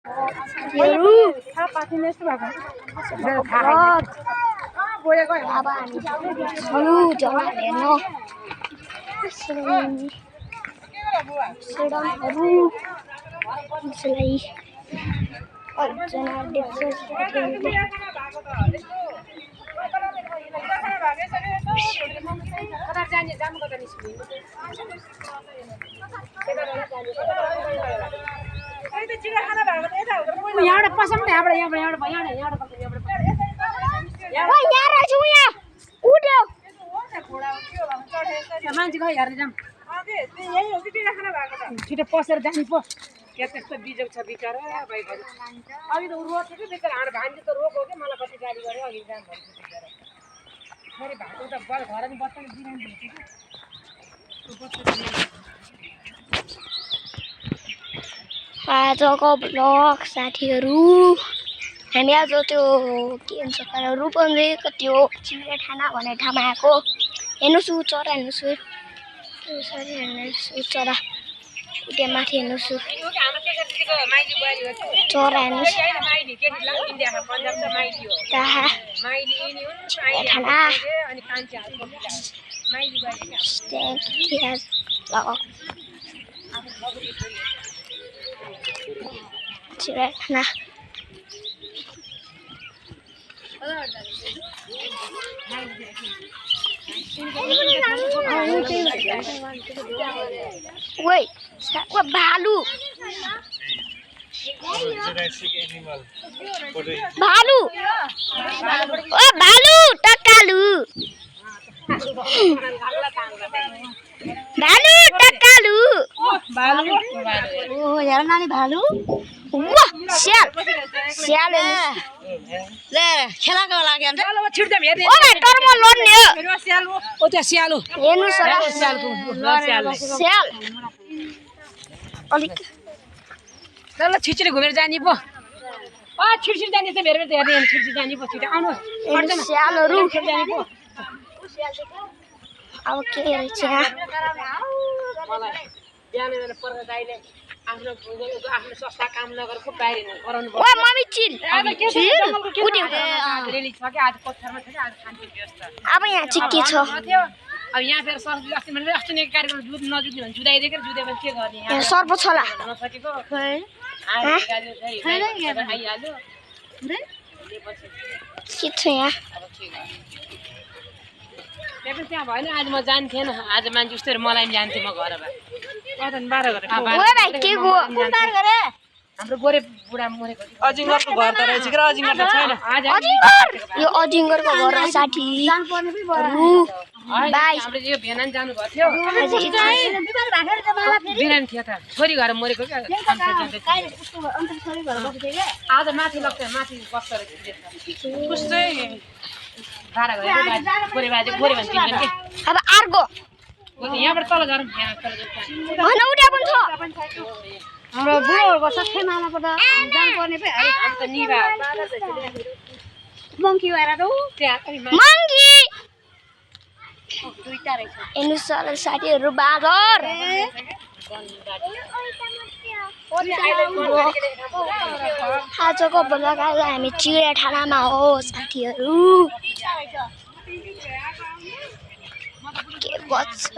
साथीहरु थाहा पाथिने जस्तो भएको अब हामी छलु जना हेर्न सेडानहरु यसलाई जना देख्छ साथीहरु यहाँबाट पसम न यहाँबाट मान्छे खै हेर्न जाम छिटो पसेर जाने पो के त्यस्तो बिजोग छ बिचरा भाइ अघि त रोड थियो कि बिचरा हाड भान्जी त रोक हो कि मलाई कति गाली गर्यो अघि जाम भन्छु बिचरा फेरि भाटो त बल घर नि बस्दैन बिरामी भेट्यो आजको ब्लग साथीहरु हामी आज त्यो के भन्छ रूपन्देहीको त्यो चिडियाखाना भन्ने ठाउँमा आएको हेर्नुछु चरा हेर्नुछु यसरी हेर्नुछु चरा उता माथि हेर्नुछु चरा हेर्नुछु चिडियाखाना Woi, भालु भालु ओ भालु टक्कालु भालु टक्कालु भालु ओ यार नानी भालु वाह स्याल स्याल ले खेलाको लागि अन्त ल छिड्दै हेर्दै ओ भाइ तर म लड्ने हो मेरो स्याल हो ओ त्यो स्याल हो हेर्नु सरा स्यालको स्याल अलिक ल छिटछिटो घुमेर जाने पो आ छिटछिटो जाने चाहिँ मेरो त हेर्ने छिटछिटो जाने पो छिटो आउनु स्यालहरु जाने पो अब के रहेछ मलाई बिहान मेरो पर्दा दाइले आफ्नो सस्ता काम नगर खुब बाहिर गराउनु पर्छ ओ मम्मी चिल रेली छ के आज पत्थरमा छ के आज खान्छु व्यवस्था अब यहाँ चाहिँ के छ अब यहाँ फेरि सर्फ अस्ति मैले अस्ति नै कार्यक्रम जुद नजुद्ने भने जुदाइदिएको जुदेपछि के गर्ने यहाँ सर्प छला नसकेको आइहाल्यो के छ यहाँ त्यहाँ भएन आज म जान्थेन आज मान्छे उस्तै मलाई पनि जान्थेँ म घरबाट 12 गरे के गो हाम्रो गोरे बुढा मरेको अजिङ्गरको घर त रहेछ कि अजिङ्गर त छैन अजिङ्गर यो अजिङ्गरको घर साथी बाइ हाम्रो यो भेनान जानु भएको थियो बिरामी थियो त छोरी घर मरेको के आज माथि लग्छ माथि बस्छ कस्तै भाडा गरे गोरे बाजे गोरे भन्छ के अब अर्को यहाँबाट तल गरौँ यहाँ तल हैन उठा पनि छ हाम्रो बुढोहरुको सबै मामाको त जानु पर्ने पो है हामी त निभा मंकी भएर त त्यहाँ मंकी दुईटा रहेछ एनु साथीहरु बादर आजको ब्लग आज हामी चिडियाखानामा हो साथीहरु के बच्छ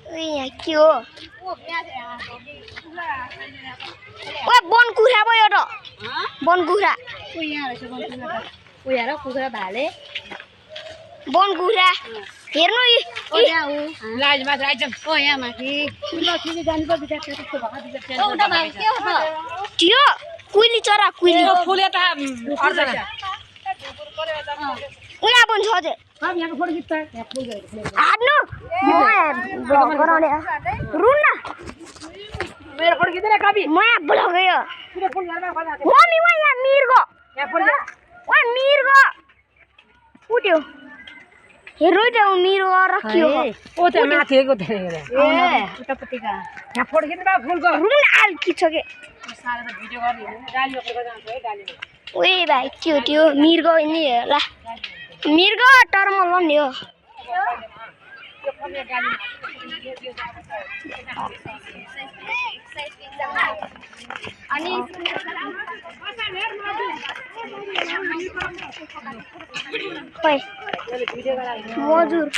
यहाँ के हो ओ बन कुखुरा भयो त बन कुखुरा ओ यहाँ रहेछ ओ यहाँ कुखुरा भाले बन कुखुरा हेर्नु लाज माथि आइजम ओ यहाँ माथि ल छिटो जानु पर्छ त्यस्तो भगा दिन्छ एउटा भाइ के हो त्यो कुइली चरा कुइली फुले त अर्जना उहाँ पनि छ जे अब यहाँ फोटो खिच्छ यहाँ फुल गरेको हाड्नु ब्लग गराउने रुन न मेरो फोटो खिच्दैन कवि म ब्लग गयो छिटो फुल गरेर खजा मम्मी वा यहाँ मिर्गो यहाँ फोटो ओ मिर्गो उठ्यो हेर्नु त मिर्गो राख्यो ओ त्यहाँ माथिको थियो ए उतापट्टिका यहाँ फोटो खिच्नु बा फुलको रुन आल कि छ के सारा त भिडियो गर्ने गाली ओकेको जान्छ है गाली ओए भाइ के हो त्यो मिर्गो नि होला मिर्गो तर म लड्ने हो त्यो फर्ने गाडी अनि खोइ मजुर